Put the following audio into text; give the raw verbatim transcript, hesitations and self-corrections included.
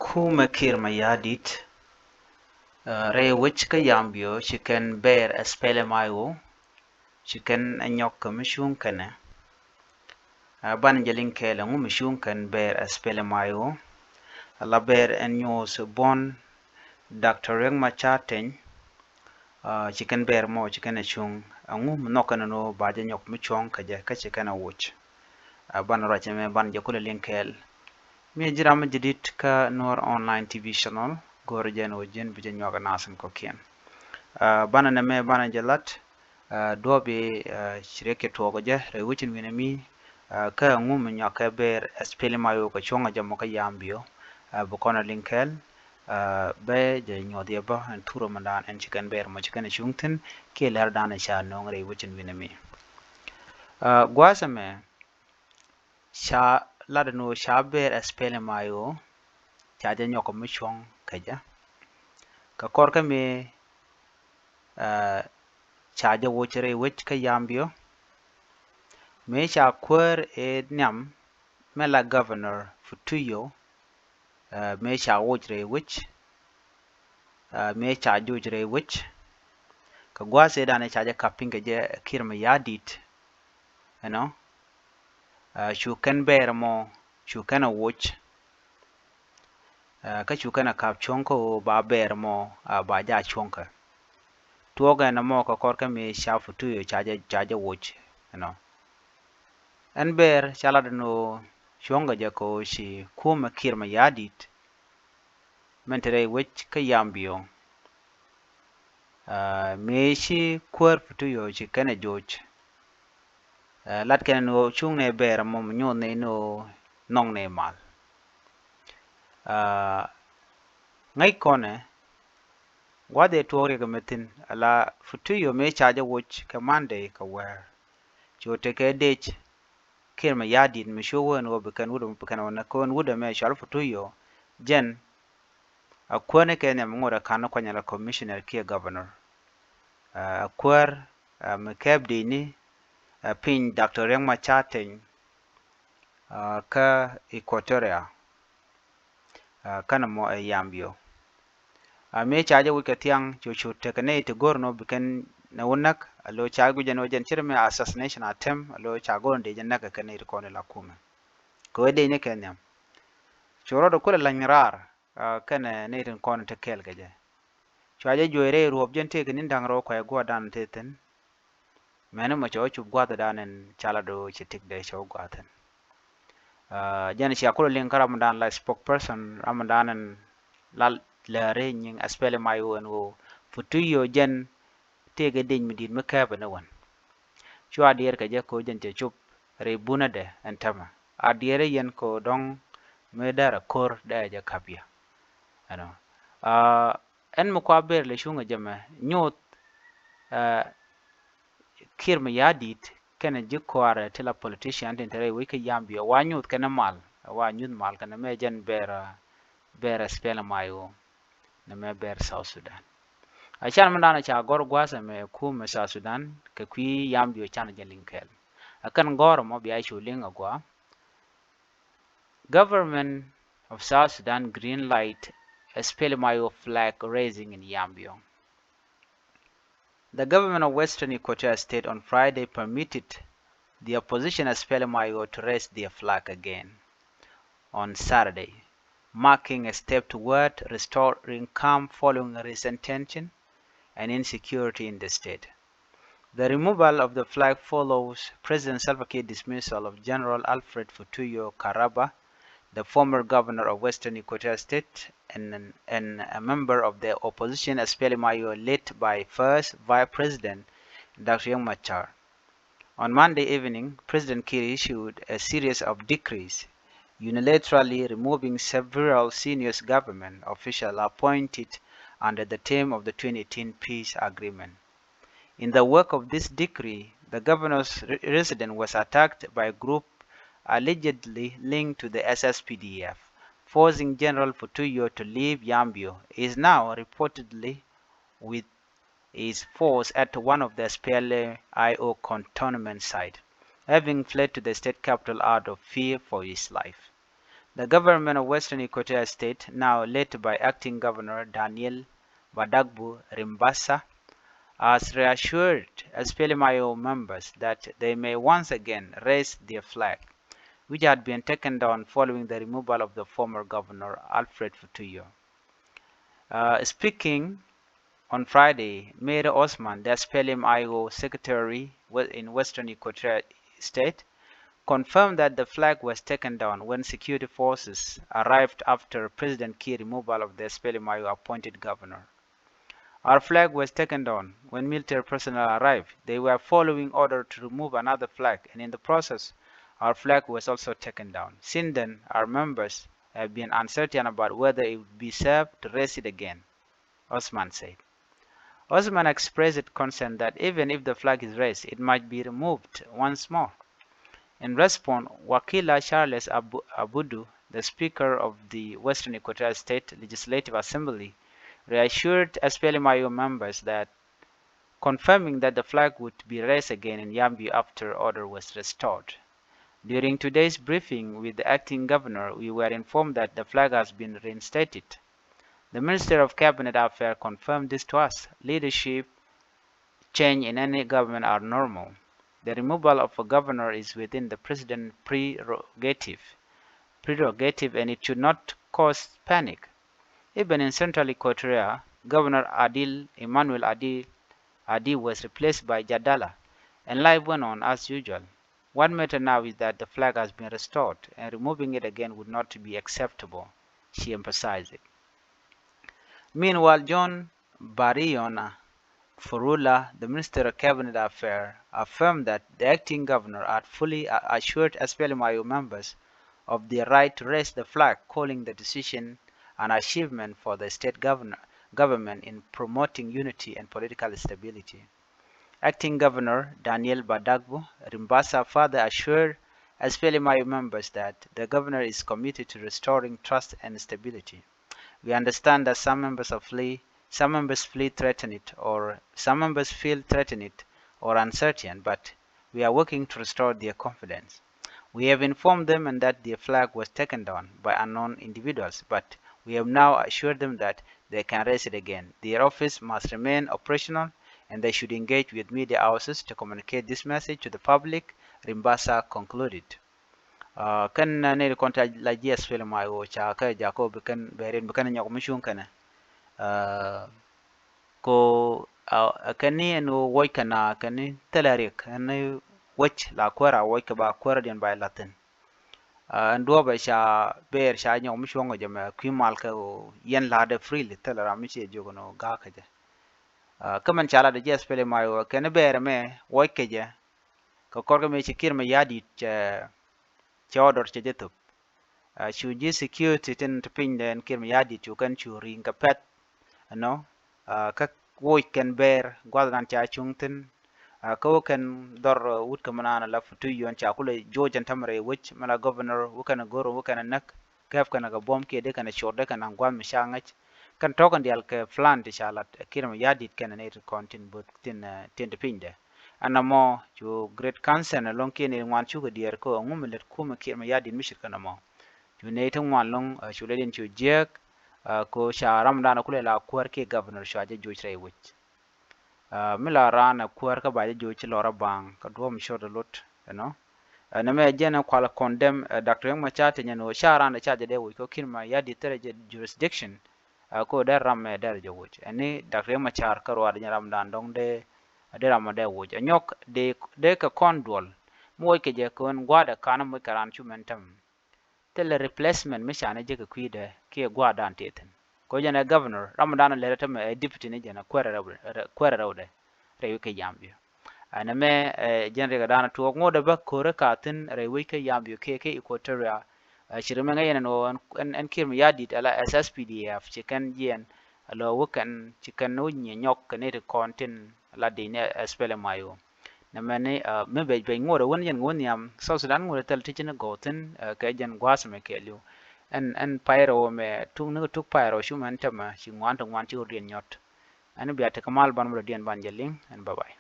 Kumɛ Kiir Mayardit, rɛy wec kä Yambio ci kɛn bɛɛr SPLM-IO, ci kɛn ɛ nyɔk kɛ mi cuŋ kɛnɛ. Banɛ jɛ liŋ kɛɛl ɛŋu mi cuŋ kɛn bɛɛr SPLM-IO. La bɛɛr ɛn nyuuth buɔ̱n Doctor Riek Machar Teny, ci kɛn bɛɛr mɔ ci kɛn ɛ cuŋ ɛŋu mi nhɔk kɛn ɛn ɣöö ba jɛ nyɔk mi cuɔ̱ŋ kɛ jɛ kä ci kɛn ɛ woc. Banɛ ruac ɛmɛ banɛ jɛ kulɛ liŋ kɛɛl. Mi ji̱ ram mi ji̱ di̱t kä Nuer Online T V channel, go̱o̱rä jɛ ɛn ɣöö ji̱n bi jɛ nyuak ɛ nath in kɔ̱kiɛn. Banɛ nɛmɛ banɛ jɛ lat duɔ̱ɔ̱p i̱ ci riɛk kɛ tuɔɔk ɔ jɛ rɛy wec in wi̱nɛ mi kä ɛŋu mi nyuak kɛ bɛɛr SPLM-IO kɛ cuɔ̱ŋ ɔ jɛ mɔ kä Yambio. Bi kɔn ɛ liŋ kɛɛl bɛ jɛ nyuɔth yɛ bä ɛn thurä mɛndan ɛn ci kɛn bɛɛr mɔ ci kɛn ɛ cuŋ thi̱n kiɛ lɛr dan ɛ ca no̱o̱ŋ rɛy wec in wi̱nɛ mi. Gua̱a̱th ɛmɛ ca lat ɛn ɣöö ca bɛɛr SPLM-IO ca jɛ nyɔk mi cuɔ̱ŋ kɛ jɛ. Kɛ kɔr kä mi ca jɛ woc rɛy wec kä Yambio. Mëë ca kuäär ëë nhiam mɛ la Governor Futuyo, mëë ca woc rɛy wec, mëë ca joc rɛy wec. Kɛ gua̱a̱th ëë danɛ ca jɛ kap piny kɛ jɛ Kiir Mayardit, you know, cu kɛn bɛɛr mɔ cu kɛn ɛ woc. Kä cu kɛn ɛ kap cuɔ̱ŋ kä ɣöö ba bɛɛr mɔ ba jaa cuɔ̱ŋ kɛ. Tuɔɔk ɛn ɛmɔ kɛ kɔr kä mi ca Futuyo ca jɛ ca jɛ woc, you know. Ɛn bɛɛr ca lat ɛn ɣöö cuɔ̱ŋ kɛ jɛ kɛ ɣöö ci kumɛ Kiir Mayardit mɛn te rɛy wec kä Yambio. Mëë ci kuäär Futuyo ci kɛn ɛ joc. Lat kɛn ni ɣöö cuŋ ni bɛɛr mɔ mi nyuɔth ni ni ɣöö nhɔŋ ni mal. Ŋäc kɔnɛ gua̱th ëë tuɔɔk riɛk ɛmɛ thi̱n ala Futuyo mëë ca jɛ woc kɛ Monday kɛ wäär. Cu tekɛ dec Kiir Mayardit mi cu wä ɛn ɣöö bi kɛn wut ɛmɛ bi kɛn wä nɛ kɛ ɣöö ɛn wut ɛmɛ cɔal Futuyo jɛn a kuäär ni kɛ nhiam ŋot ɛ ka̱n kuany ala commissioner kiɛ governor. A kuäär mi kɛɛp dicni piny Doctor Riek Machar Teny kä Equatoria. Kɛn ɛmɔ ɛ Yambio. A mëë ca jɛ wi̱c kɛ thiaŋ cu cu tekɛ nɛy ti go̱r ni ɣöö bi kɛn ni wä näk a lo̱ ca guic ɛn ɣöö jɛn ce̱t mi assassination attempt a lo̱ ca go̱r ni dee jɛ näk kɛ kɛn nɛy ti kɔn ila kumɛ. Kɛ ɣöö dee ni kɛ nhiam cu rɔɔdɛ kulɛ la̱ny raar kɛnɛ nɛy tin kɔn ti kɛɛl kɛ jɛ. Cua jɛ juɔc rɛy ruɔ̱p jɛn tëëkɛ ni̱n da̱ŋ rɛw kuɛ gua̱a̱thdan tëë thi̱n. Mɛni mɔ cɛ wä cup gua̱a̱thdan ɛn ca lat do̱ ci tik dee cɛ wä gua̱a̱th ɛn. Jɛn cia kulɛ liŋ kä ramdan la spokesperson ramdan ɛn la lääri nyiŋ SPLM-IO ɛn ɣöö Futuyo jɛn tëëkɛ dec mi di̱i̱t mi kɛɛpɛ ni wän. Cua diɛɛr kɛ jɛ ko̱ jɛn cɛ cup rɛy bunädɛ ɛn tämɛ a diɛɛri yɛn ko̱ dɔ̱ŋ mi dɛrɛ ko̱r dee jɛ ka̱p yɛ. Ɛnɔ. Ɛn mi kua ber lɛ cuŋ ɛ jɛmɛ nyuth Kiir Mayardit kɛnɛ ji̱ kɔaarɛ ti la politician tin te rɛy wec kä Yambio wa nyuth kɛnɛ mal wa nyuth mal kɛnɛ mɛ jɛn ber ber SPLM-IO nɛ mɛ ber South Sudan. A can mi danɔ ca gɔr gua̱a̱th ɛmɛ kumɛ South Sudan kɛ kui̱ Yambio can jɛ liŋ kɛɛl. A kɛn gɔr ɛmɔ bia cu liŋ a gua̱a̱. Government of South Sudan green light SPLM-IO flag raising in Yambio. The government of Western Equatoria State on Friday permitted the opposition SPLM-IO to raise their flag again on Saturday, marking a step toward restoring calm following recent tension and insecurity in the state. The removal of the flag follows President Salva Kiir dismissal of General Alfred Futuyo Karaba, the former governor of Western Equatoria State and, and a member of the opposition SPLM-IO led by First Vice President Doctor Riek Machar. On Monday evening, President Kiir issued a series of decrees, unilaterally removing several senior government officials appointed under the term of the twenty eighteen peace agreement. In the wake of this decree, the governor's re-, residence was attacked by a group allegedly linked to the S S P D F, forcing General Futuyo to leave Yambio. He is now reportedly with his force at one of the S P L M-I O cantonment site, having fled to the state capital out of fear for his life. The government of Western Equatoria State, now led by Acting Governor Daniel Badagbu Rimbasa, has reassured S P L M I O members that they may once again raise their flag, which had been taken down following the removal of the former governor Alfred Futuyo. Uh, speaking on Friday, Mary Osman, the S P L M I O secretary we-, in Western Equatoria State, confirmed that the flag was taken down when security forces arrived after President Kiir removal of the S P L M I O appointed governor. Our flag was taken down when military personnel arrived. They were following order to remove another flag, and in the process, our flag was also taken down. Since then, our members have been uncertain about whether it would be safe to raise it again, Osman said. Osman expressed concern that even if the flag is raised, it might be removed once more. In response, Wakila Charles Abu-, Abudu, the Speaker of the Western Equatoria State Legislative Assembly, reassured S P L M I O members that, confirming that the flag would be raised again in Yambio after order was restored. During today's briefing with the acting governor, we were informed that the flag has been reinstated. The Minister of Cabinet Affairs confirmed this to us. Leadership change in any government are normal. The removal of a governor is within the president's prerogative, prerogative, and it should not cause panic. Even in Central Equatoria, Governor Adil, Emmanuel Adil, Adil was replaced by Jadala, and life went on as usual. What matters now is that the flag has been restored, and removing it again would not be acceptable, she emphasized. Meanwhile, John Bariona Furula, the Minister of Cabinet Affairs, affirmed that the acting governor had fully a-, assured S P L M I O members of their right to raise the flag, calling the decision an achievement for the state governor, government in promoting unity and political stability. Acting Governor Daniel Badagbu Rimbasa further assured S P L M I O members that the governor is committed to restoring trust and stability. We understand that some members of flee, some members flee threatened or some members feel threatened or uncertain, but we are working to restore their confidence. We have informed them and that their flag was taken down by unknown individuals, but we have now assured them that they can raise it again. Their office must remain operational and they should engage with media houses to communicate this message to the public, Rimbasa concluded. Kɛn nɛy ti kɔn ti la jiɛth film a ɣöö ca kɛ jakä bi kɛn bɛrin bi kɛn nyɔk mi cuŋ kɛnɛ. Ko kɛn ni ɛn ɣöö wuɔc kɛn a kɛn ni thilɛ riɛk ɛn ni wec la kuäär a wuɔc kɛ ba kuäärdiɛn ba lathin. Ɛn duɔ̱ɔ̱pɛ ca bɛɛr ca nyɔk mi cuɔ̱ŋ kɛ jɛ mɛ kui̱ mal kɛ ɣöö yɛn la̱tdɛ freely thilɛ ram mi ciɛ jiök ɛn ɣöö ga̱a̱k kɛ jɛ. Kä mɛn ca latdɛ jiɛth film a ɣöö kɛn ni bɛɛr ɛmɛ wuɔc kɛ jɛ. Kɛ kɔr kä mëë ci Kiir Mayardit cɛ, cɛ order cɛ jɛ thop. Cu ji̱ security tin te piny dɛ ɛn Kiir Mayardit cu kɛn cu ri̱i̱ŋ kɛ pɛ̈th ɛnɔ. Kä woc kɛn bɛɛr gua̱thdan ca cuŋ thi̱n. Kä wä kɛn dhɔr wut kä mɛn an ala Futuyo ca kulɛ joc ɛn tämɛ rɛy wec mɛ la governor wä kɛn go̱r wä kɛn näk. Kɛp kɛn kɛ buɔ̱m kiɛ dee kɛn cor dee kɛn an gua̱th mi ca ŋäc. Kɛn tɔ̱ kɛn diaal kɛ plan ti ca lat Kiir Mayardit kɛn nɛy ti kɔn tin bo̱th tin, tin te piny dɛ. Ɛn nɔmɔ cu Great Council ɛlɔ̱ŋ kiɛ nɛy ti ŋuan cukɛ diɛɛr kä ɛŋu mi lät kumɛ Kiir Mayardit mi ce̱tkɛ nɔmɔ. Cu nɛy ti ŋuan ɛlɔ̱ŋ cu lɛt in cu jiääk. Ko ca ramdan kulɛ la kuäär kiɛ governor cua jɛ joc rɛy wec. Mi la raan ɛ kuäär kä ba jɛ joc ci lɔr a baŋ kä duɔ̱ɔ̱p mi cot ɛ lot ɛnɔ. Nɛmɛ jɛn ɛ kual condemn Doctor Riek Machar te nyɛn ɣöö ca raan ɛ ca jɛ dee woc kä Kiir Mayardit thilɛ jɛ jurisdiction. Ko dee ram mɛ dee jɛ woc ɛn ni Doctor Riek Machar kä ruaadɛ jɛn ramdan dɔ̱ŋ dee, dee ram mɛ dee woc ɛ nyɔk dee, dee kɛ kɔn duɔl. Mi woc kɛ jɛ kɛ ɣän gua̱a̱dɛ ka̱n moc kɛ raan cu mɛn täm. Thilɛ replacement mi canɛ jek kɛ kui̱dɛ kiɛ gua̱a̱dan tëë thi̱n. Kɛ jɛn ɛ governor, ramdan lɛr tämɛ ɛ deputy ni jɛn ɛ kuɛrɛ rɛw, kuɛrɛ rɛwdɛ rɛy wec kä Yambio. Ɛn ɛmɛ ɛ jɛn riɛkdan tuɔɔk ŋotdɛ bä ko̱rä ka thi̱n rɛy wec kä Yambio kiɛ kä Equatoria. Ci ri mɛ ŋäc yɛn ɛn ɣöö ɛn Kiir Mayardit ala S S P D F ci kɛn jiɛn. Ala wä kɛn ci kɛn wä nyiɛ nyɔk kɛ ni ti kɔn tin la di̱c ni S P L M I O. Nɛmɛni mi bec bec ŋuɔ̱t ɛ wän yɛn ŋuɔ̱t nhiam South Sudan ŋuɔ̱t ɛ thil ti ci ni gɔw thi̱n kɛ jɛn gua̱a̱th mɛ kɛɛliw. Ɛn, ɛn pay rɛw mɛ tuk ni kɛ tuk pay rɛw cu mɛn tämɛ ci ŋuan ti ŋuan ci wä riɛn nyɔt. Ɛn bia tekɛ mal ban mi dɔ̱diɛn ban jɛ liŋ ɛn bye bye.